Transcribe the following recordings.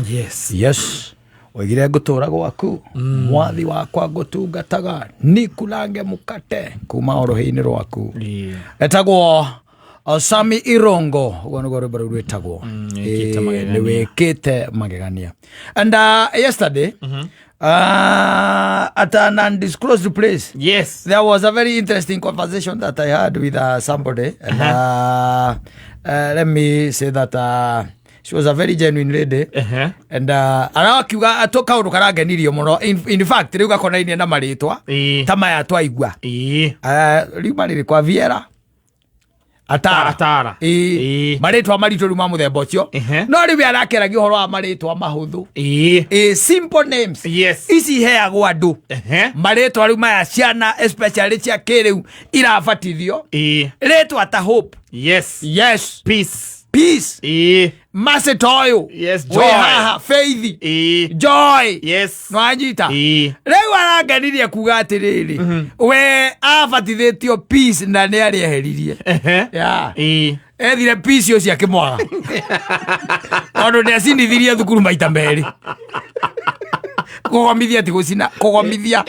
Yes. Yes, oigire ngũtũra gwaku, mwathi wakwa, ngũtungataga nikulange mukate kuma orohĩ-inĩ rwaku. Etagwo Sami Irongo, ũguo nĩguo rwĩmbo rũu rwĩtagwo. Wĩkĩte magegania. Nĩ wĩkĩte magegania. And yesterday at an undisclosed place, there was a very interesting conversation that I had with somebody. And let me say that she was a very genuine lady. And arakiuga atå kaå ndå karangenirio må no. In fact, rä u gakonainie na marĩtwa ta maya twaigua. Riuma rĩrĩ kwa Viera Atara. Atara. Ĩĩ. Marĩtwa maritũ rĩu ma mũthemba ũcio. No rĩu arakĩaragia ũhoro wa marĩtwa mahũthũ. Ĩĩ, simple names. Ici iheagwo andũ. Marĩtwa rĩu maya ciana especially cia kĩrĩu irabatithio. Rĩtwa ta Hope. Yes. Peace. Peace. Mercy toyo. Yes, Wĩ joy. haha Faith. Joy. Nwanyita. Rĩu arangenirie kuga atĩrĩrĩ, we abatithĩtio Peace na nĩ arĩeheririe. Yeah. Ethire Peace ũcio akĩmwaga tondũ nĩacinithirie thukuru maita merĩ, kũgomithia ti gũcina, kũgomithia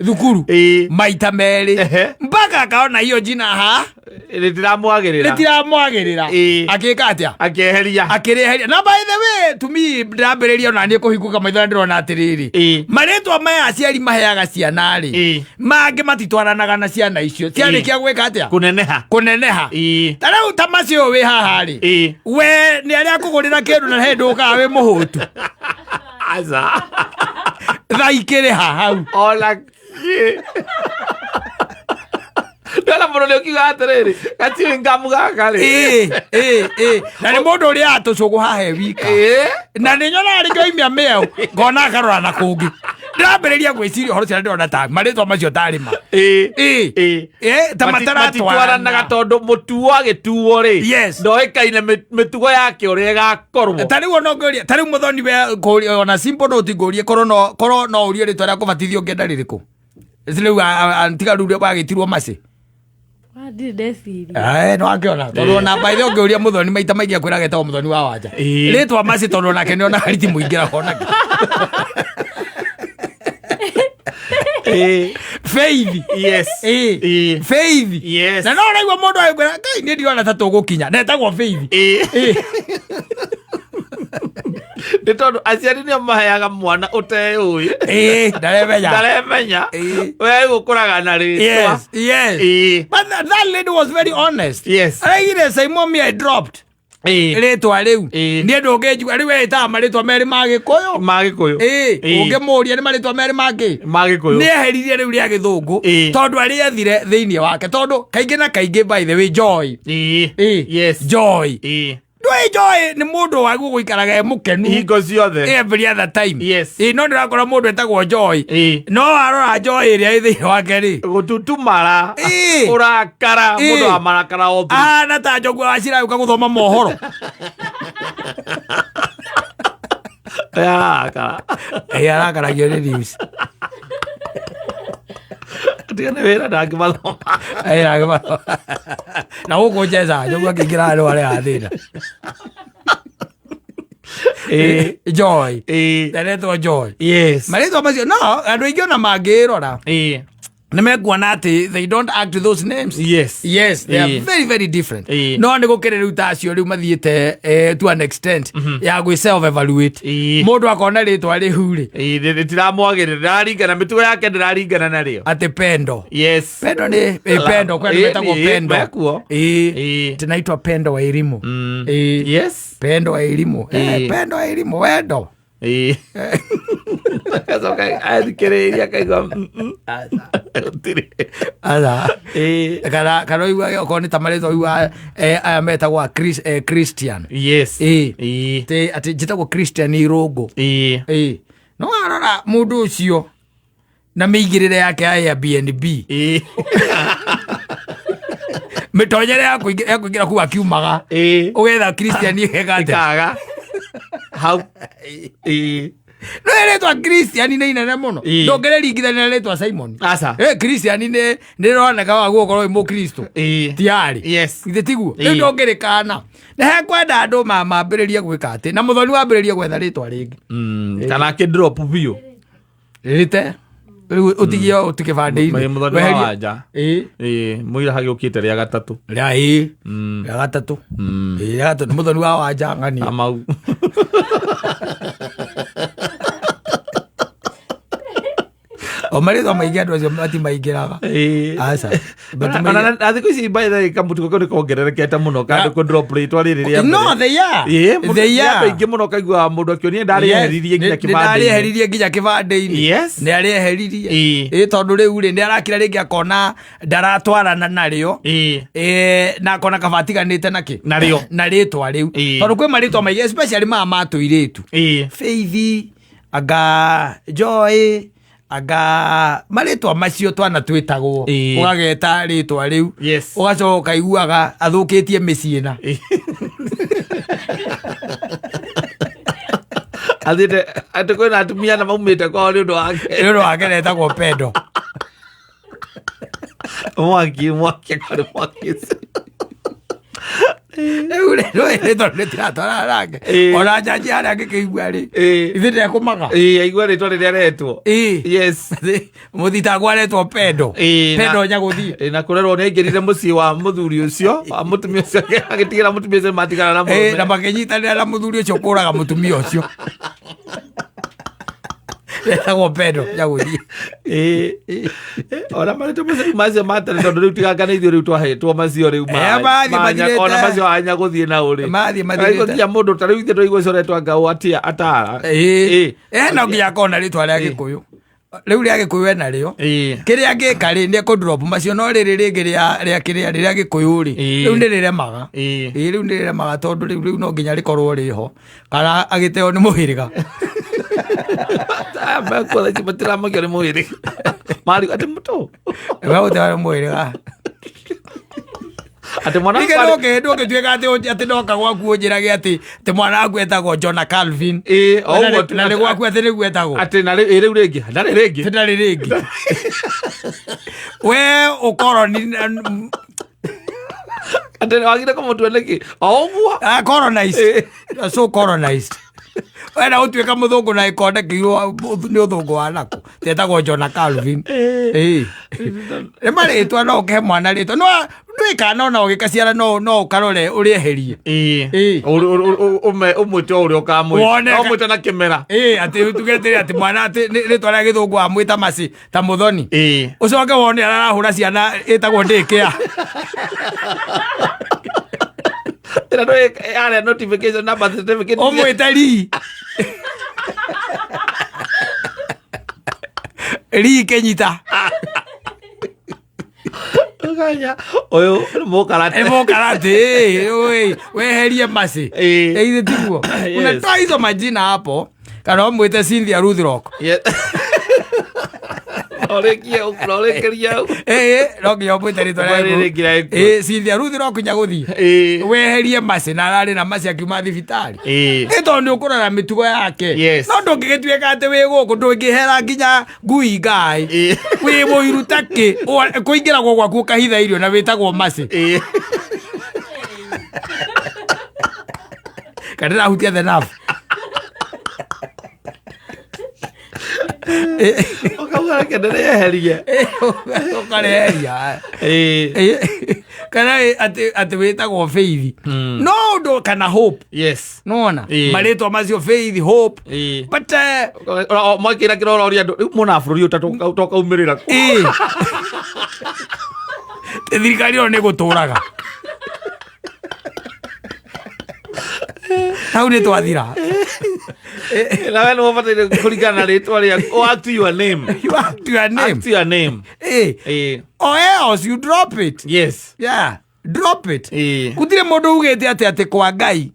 thukuru maita merĩ, mpaka akaona hiyo jina ha Rĩtiramwagĩrĩra. Rĩtiramwagĩrĩra. Akĩka atĩa? Akĩeheria. Akĩrĩeheria. Na by the way, to me, ndĩrambĩrĩria ona niĩ kũhingũka maitho na ndĩrona atĩrĩrĩ, marĩtwa maya aciari maheaga ciana rĩ, mangĩ matitwaranaga na ciana icio ciarĩkia gwĩka atĩa? Kũneneha. Kũneneha. Ta rĩu ta macio wĩ haha rĩ, we nĩ arĩa akũgũrĩra kĩndũ na he ndũkaga wĩ mũhũtu. Aca. Thaa ikĩrĩ ha hau? Ona kĩ. Ndona mũndũ nĩ ũkiuga atĩrĩrĩ, gatiũĩ ngamu gaka rĩ. Ĩĩ, ĩĩ, ĩĩ. Na nĩ mũndũ ũrĩa atũcũgũ haha e wika. Na nĩ nyonaga rĩngĩ oimia mĩeo ngona akarora na kũngĩ, ndĩrambĩrĩria gwĩciria ũhoro ũcio na ndĩrona ta marĩtwa macio tarĩ ma Ĩĩ, ta Matitwaranaga mataratwarana. tondũ mũtuo agĩtuo rĩ, ndoĩkaine mĩtugo yake ũrĩa ĩgakorwo. Ta rĩu ona ũngĩũria, ta rĩu mũthoni we kũũria ona simple no ũtingũrie, korwo no ũrie rĩtwa rĩa kũbatithio ũngĩenda rĩrĩkũ rĩu, tiga rĩu wagĩtirwo macĩ. Ndirĩ ndeciria. Eh, no akĩona tondũ ona by the way ũngĩũria mũthoni maita maingĩ akwĩra getagwo mũthoni wa wanja. Rĩtwa macĩ tondũ onake nĩ onaga riti mũingĩra onake. Faith. Faith. Na no ũraigua mũndũ agĩkwĩra, Ngai, nĩ ndirona ta tũgũkinya na etagwo Faith. Nĩ tondũ aciari nĩo maheaga mwana ũteũĩ. Ĩĩ, ndaremenya. Ndaremenya. We gũkũraga na rĩtwa. Yes. But that lady was very honest. Araigire, "Saimo, me, I dropped rĩtwa rĩu. Niĩ ndũngĩnjigua rĩu ĩtaga marĩtwa merĩ ma Gĩkũyũ." Ma Gĩkũyũ. Ĩĩ, ũngĩmũria nĩ marĩtwa merĩ mangĩ. Ma Gĩkũyũ. Nĩ eheririe rĩu rĩa gĩthũngũ tondũ arĩethire thĩinĩ wake, tondũ kaingĩ na kaingĩ, by the way, Joy. Joy. Ndũĩ Joy nĩ mũndũ waguo gũikaraga e mũkenu hingo ciothe. Every other time. Ĩĩ, no ndĩrakora mũndũ etagwo Joy, no warora Joy ĩrĩa ĩ thĩinĩ wake rĩ, Gũtutumara. Ũrakara. Mũndũ wa marakara o through. Ahana ta njogua wa Cira yũka gũthoma mohoro. Arakara. Ĩĩ, arakaragio nĩ news. Tiga nĩ wĩra ndangĩmathoma. Ĩĩ, na gũkũ njeca njogua akĩingĩra handũ harĩa thĩna. Joy. Ndetwo Joy. Marĩtwa macio no andũ aingĩ ona mangĩrora nĩ mekuona atĩ they don't act to those names. Yes, they are very very different. No nĩ gũkĩrĩ rĩu ta acio rĩu mathiĩte to an extent ya gwĩ self evaluate. Mũndũ akona rĩtwa rĩhu rĩ, Rĩtiramwagĩrĩra, ndĩraringana mĩtugo yake, ndĩraringana narĩo. Atĩ Pendo. Pendo nĩ Pendo kwenda metagwo Pendo. Mekuo. Tinaitwa Pendo wa Irimu. Pendo wa Irimu. Pendo wa Irimu, wendo. Agacoka athikĩrĩria akaigua gũtirĩ. Aca. Kana ũigua okorwo nĩ ta marĩtwa ũigua aya metagwo a Christian. Atĩ njĩtagwo Christian Irũngũ. No warora mũndũ ũcio na mĩigĩrĩre yake ya Airbnb, mĩtonyere ya kũingĩra kuu akiumaga, ũgetha Christian ĩgeka atĩa? Ĩkaga hau. No rĩtwa Christian nĩ inene mũno. Ĩĩ. Ndũngĩrĩringithania na rĩtwa Simon. Aca. Christian nĩ rĩroneka wa gũkorwo wĩ mũkristo. Ĩĩ. Tiarĩ. Yes. Githĩ tiguo? Ĩĩ. Rĩu ndũngĩrĩkana. Nĩ hekwenda andũ mambĩrĩrie gwĩka atĩ na mũthoni wambĩrĩrie gwetha rĩtwa rĩngĩ. Kana akĩ drop biũ. Rĩte. Rĩu ũtigie ũtikĩbandĩ-inĩ. Mũthoni wa Weherie- wanja. Ĩĩ. Ĩĩ, mũira hagĩũkĩte rĩa gatatũ. Rĩa ĩĩ. Rĩa gatatũ. Ĩĩ, rĩa gatatũ. Nĩ mũthoni wa wanja ng'ania. Kamau. O marĩtwa maingĩ andũ acio matimaingĩraga. Ĩĩ. Aca. Ona na thikũ ici by the way kamũtugo kau nĩ kongererekete mũno ka andũ kũ drop rĩtwa rĩrĩ rĩa mbere. No, they are. Ĩĩ, mũndũ- They nĩ andũ are. aingĩ mũno kaiguaga mũndũ akĩonia ndarĩeheririe nginya kĩbandĩ-inĩ. ndarĩeheririe nginya kĩbandĩ-inĩ. Yes. Nĩ arĩeheririe. Ĩĩ. Ĩĩ, tondũ rĩu rĩ nĩ arakira rĩngĩ akona ndaratwarana narĩo. Ĩĩ. Ĩĩ, na akona kaba atiganĩte nakĩ Narĩo. na rĩtwa rĩu Ĩĩ. tondũ kwĩ marĩtwa maingĩ especially maya ma tũirĩtu. Ĩĩ. Faith anga Joy anga marĩtwa macio twana twĩtagwo. Ĩĩ. Ũgageta rĩtwa rĩu. Yes. Ũgacoka ũkaiguaga athũkĩtie mĩciĩ na Athiĩte atĩ kwĩna atumia na maumĩte kwao nĩ ũndũ wake. nĩ ũndũ wake netagwo Pendo. Mwaki mwaki kwarĩ mwaki ũcio. Rĩu rĩ rĩtwa rĩtiratwarana nake. Ĩĩ. Ona njanji harĩa angĩkĩigua rĩ Ĩĩ. ithe ndekũmaga. Ĩĩ, aigua rĩtwa rĩrĩa aretwo. Ĩĩ. Yes. Mũthitangwo aretwo Pendo. Ĩĩ, na- Pendo Nyagũthiĩ. Ĩĩ, na kũrerwo nĩ aingĩrire mũciĩ wa mũthuri ũcio wa mũtumia ũcio agĩtigĩra mũtumia ũcio matigana na Ĩĩ, na mũrũme. makĩnyitanĩra na mũthuri ũcio kũraga mũtumia ũcio. Etagwo Pendo Nyagũthiĩ. Ĩĩ. Ona marĩtwa macio rĩu macio ma tene tondũ rĩu tiganga nĩ ithuĩ rĩu twahetwo macio rĩu Eh, mathiĩ mathirĩte. ona macio anya gũthiĩ na ũrĩ. Mathiĩ mathirĩte. Araigua nginya mũndũ ta rĩu ithuĩ twaigua ũcio ũretwo anga ũ atia atara. Ĩĩ. Ĩĩ. Eh, no nginya akorwo na rĩtwa rĩa Gĩkũyũ. Rĩu rĩa Gĩkũyũ ena rĩo. Ĩĩ. Kĩrĩa angĩka rĩ nĩ ekũ macio no rĩrĩ rĩngĩ rĩa kĩrĩa rĩrĩa Gĩkũyũ rĩ Ĩĩ. rĩu nĩ rĩremaga. Ĩĩ. Ĩĩ, rĩu nĩ rĩremaga tondũ rĩu no nginya rĩkorwo rĩho kana agĩteo nĩ mũhĩrĩga. Aya mekuo thaa ici matiramakio nĩ mũhĩrĩga. Marigwo atĩ mũtũ. Megũteo nĩ mũhĩrĩga. Atĩ mwana Ningĩ wakwa arĩ- ndũngĩtuĩka atĩ ndoka gwaku ũnjĩrage atĩ mwana waku etagwo Jonah Calvin. Ĩĩ, o Na ũguo tu- na nĩ gwaku atĩ nĩguo etagwo. atĩ na rĩ rĩu rĩngĩ ndarĩ rĩngĩ. Atĩ ndarĩ rĩngĩ. We ũkoroni Atĩ wagire kũmũtua nĩkĩ? O ũguo. Colonized. So colonized. Wenda gũtuĩka mũthũngũ na gĩkonde kĩirũ nĩ ũthũngũ wa nakũ. Tetagwo Jonah Calvin. Ĩĩ. Nĩ marĩtwa no ũkĩhe mwana rĩtwa. No ndwĩkaga no ũgĩkaciara no ũkarore ũrĩeherie. Ĩĩ. Ĩĩ. Ũmwĩte o ũrĩa ũkamwĩta. Wone No ũmwĩte na kĩmera. Ĩĩ, atĩ tuge atĩrĩ atĩ mwana atĩ rĩtwa rĩa gĩthũngũ wamwĩta Mercy ta mũthoni. Ĩĩ. Ũcoke wone arahũra ciana ĩtagwo daycare. Ĩra ndũĩ yarĩa notification na birth certificate. Ũmwĩte Lee. Lee Kenyita. Ũkanya, ũyũ nĩ mũkarate. Nĩ mũkarate, ĩĩ, weherie Mercy. Ĩĩ. Ĩĩ, tiguo. Yes. Unatoa hizo majina hapo kana ũmwĩte Cynthia Ruthrock. Yes. Ũrĩkie ũrĩkĩrie hau. Ĩĩ, no nginya ũmwĩte rĩtwa rĩa Ũmwĩre rĩngĩ rĩa Gĩkũyũ. Ĩĩ, Cynthia Ruthrock Nyagũthiĩ. Ĩĩ. Weherie Mercy na ararĩ na Mercy akiuma thibitarĩ. Ĩĩ. Nĩ tondũ nĩ ũkũrora mĩtugo yake. Yes. No ndũngĩgĩtuĩka atĩ wĩ gũkũ ndũngĩhera nginya ngui ngai. Ĩĩ. Wĩ mũiru ta kĩ kũingĩragwo gwaku ũkahitha irio na wĩtagwo Mercy. Ĩĩ. Kana ndĩrahutia the nerve. Ũkauga reke ndĩrĩeherie. Ũkareheria. Ĩĩ. Kana atĩ wĩtagwo Faith. No ũndũ kana Hope. Yes. Nĩwona? Ĩĩ. Marĩtwa macio Faith, Hope. Ĩĩ. But Mwakĩra kĩrororia andũ rĩu mwona bũrũri ũyũ tokaumĩrĩra kũ. ĩĩ. Thirikari ĩyo nĩ gũtũraga. Hau nĩ twathira. Na we nĩ ũbataire kũringana na rĩtwa rĩaku. Act to your name. You act your name. Act to your name. Ĩĩ. Ĩĩ. Or else you drop it. Yes. Yeah. Drop it. Ĩĩ. Gũtirĩ mũndũ ugĩte atĩ kwa Ngai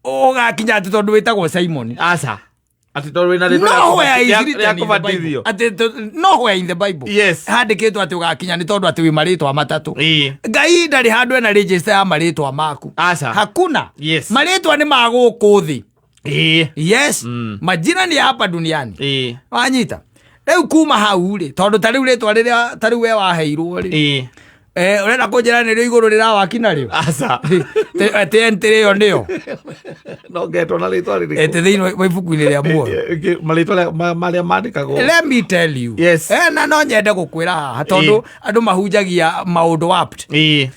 ũgakinya atĩ tondũ wĩtagwo Simon. Aca. Atĩ tondũ wĩna rĩtwa Nowhere is rĩa written in the Bible. kũbatithio. Atĩ nowhere in the Bible. Yes. Handĩkĩtwo atĩ ũgakinya nĩ tondũ atĩ wĩ marĩtwa matatũ. Ĩĩ. Ngai ndarĩ handũ ena register ya marĩtwa maku. Aca. Hakuna. Yes. Marĩtwa nĩ ma gũkũ thĩ. Yes, majina ni ya hapa duniani. Wanyita rĩu kuma hau rĩ, tondũ ta rĩu rĩtwa rĩrĩa ta rĩu we waheirwo rĩ, ũrenda kũnjĩra nĩrĩo igũrũ rĩrawaki narĩo? Aca. Atĩ entry ĩyo nĩyo No ngetwo na rĩtwa rĩrĩkũ? Ĩtĩ thĩinĩ wa ibuku-inĩ rĩa muoyo. Marĩtwa marĩa mandĩkagwo. Let me tell you. Na no nyende gũkwĩra haha, tondũ andũ mahunjagia maũndũ warped.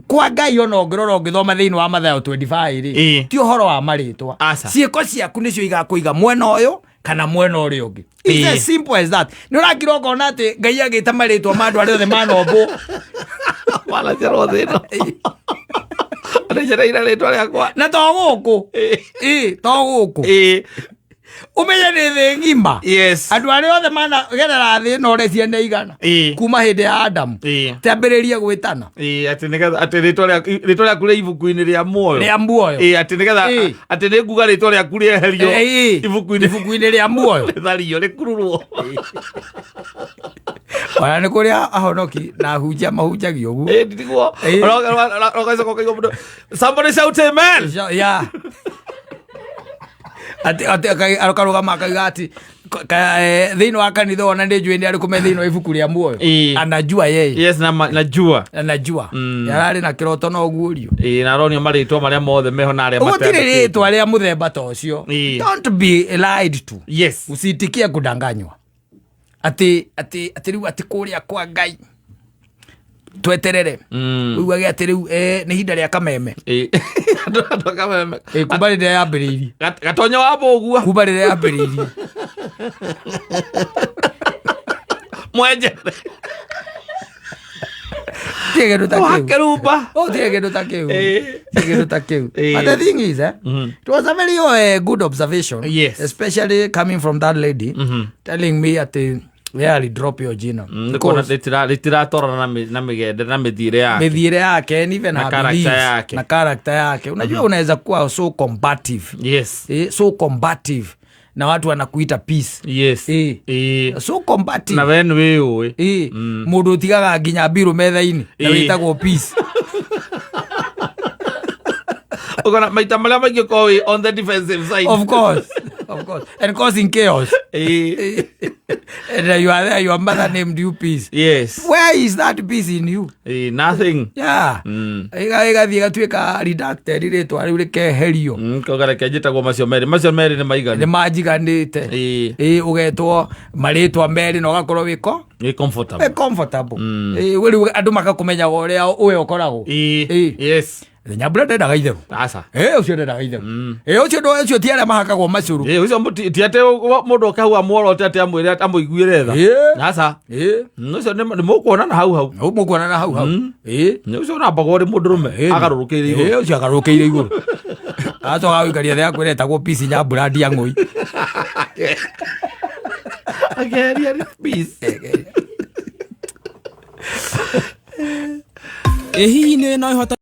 Kwa Ngai, ona ũngĩrora, ũngĩthoma thĩinĩ wa Mathayo 25 rĩ, ti ũhoro wa marĩtwa. Aca. Ciĩko ciaku nĩcio igakũiga mwena ũyũ kana mwena ũrĩa ũngĩ. It's as simple as that. Nĩ ũrakira ũkona atĩ Ngai agĩta marĩtwa ma andũ arĩa othe manombwo. Wanaciarwo thĩ ĩno, nĩnjereire rĩtwa rĩakwa. Na to gũkũ, ĩ to gũkũ, ũmenye nĩ thĩ ng'ima. Andũ arĩa othe managerera thĩ ĩno ũrĩa ciana igana kuma hĩndĩ ya Adamu, tiambĩrĩrie gwĩtana. Atĩ nĩgetha atĩ rĩtwa rĩaku rĩ ibuku-inĩ rĩa muoyo. Rĩa muoyo. Atĩ nĩgetha atĩ nĩ nguga rĩtwa rĩaku rĩeherio ibuku-inĩ. Ibuku-inĩ rĩa muoyo. Rĩthario, rĩkururwo. Ona nĩ kũrĩ ahonoki na ahunjia mahunjagia ũguo. Nĩguo. Ũgacoka ũkaigua mũndũ, "Somebody shout amen." Ya, atĩ akarũgama akauga atĩ thĩinĩ wa kanitha, ona nĩ njũĩ nĩ arĩkũ me thĩinĩ wa ibuku rĩa muoyo. Anajua yeye. Yes, na najua. Anajua. Yararĩ na kĩroto no guũrio. Na aronio marĩtwa marĩa mothe meho na arĩa Gũtirĩ matandĩkĩtwo. rĩtwa rĩa mũthemba ta ũcio. Don't be lied to. Usitikie kudanganywa atĩ rĩu atĩ kũrĩa kwa Ngai tweterere, uigage atĩ rĩu nĩ ihinda rĩa kameme. Andũ a kameme. Kuma rĩrĩa yambĩrĩirie. Gatonya wa mũgua. Kuma rĩrĩa yambĩrĩirie. Mwenjere. Tirĩ kĩndũ ta kĩu. Wakerumba. Oh, tirĩ kĩndũ ta kĩu. Tirĩ kĩndũ ta kĩu. But the thing is, it was a very good observation, especially coming from that lady telling me atĩ we drop your jina. Nĩ kuona rĩtiratwarana na mĩgende na mĩthiĩre yake. Mĩthiĩre yake and even Na her character beliefs, yake. Na character yake. Unajua unaweza kuwa so combative, so combative na watu wanakuita Peace. So combative. Na we nĩ wĩyũĩ. Mũndũ ũtigaga nginya mbirũ metha-inĩ na wĩtagwo Peace. Ũkona maita marĩa maingĩ ũkorwo wĩ on the defensive side. Of course, of course, and causing chaos. And you are there, your mother named you Peace. Where is that peace in you? Nothing. Yeah. Ĩgathiĩ ĩgatuĩka redacted, rĩtwa rĩu rĩkeherio. Koga reke njĩtagwo macio merĩ, macio merĩ nĩ maiganu. Nĩ manjiganĩte. Ĩ ũgetwo marĩtwa merĩ na ũgakorwo wĩko Wĩ comfortable. Wĩ comfortable. Ĩ, rĩu andũ makakũmenyaga ũrĩa ũwe ũkoragwo. Nyambura ndendaga itherũ. Aca. Ĩ, ũcio ndendaga itherũ. Ĩ, ũcio ũcio ti arĩa mahakagwo macũrũ. Ũcio ti atĩ mũndũ oke hau amuorote atĩ amwĩre amũiguĩre tha. Aca. Ũcio nĩ mũkuonana hau hau. Hau mũkuonana hau hau. Nĩ ũcio ũrambagwo ũrĩ mũndũrũme agarũrũkĩire igũrũ. Ĩ, ũcio agarũrũkĩire igũrũ, acoka gũikaria thĩ akwĩra etagwo Peace Nyambura Ndiang'ũi. Akeheria Peace. Ĩ hihi nĩ no ĩhote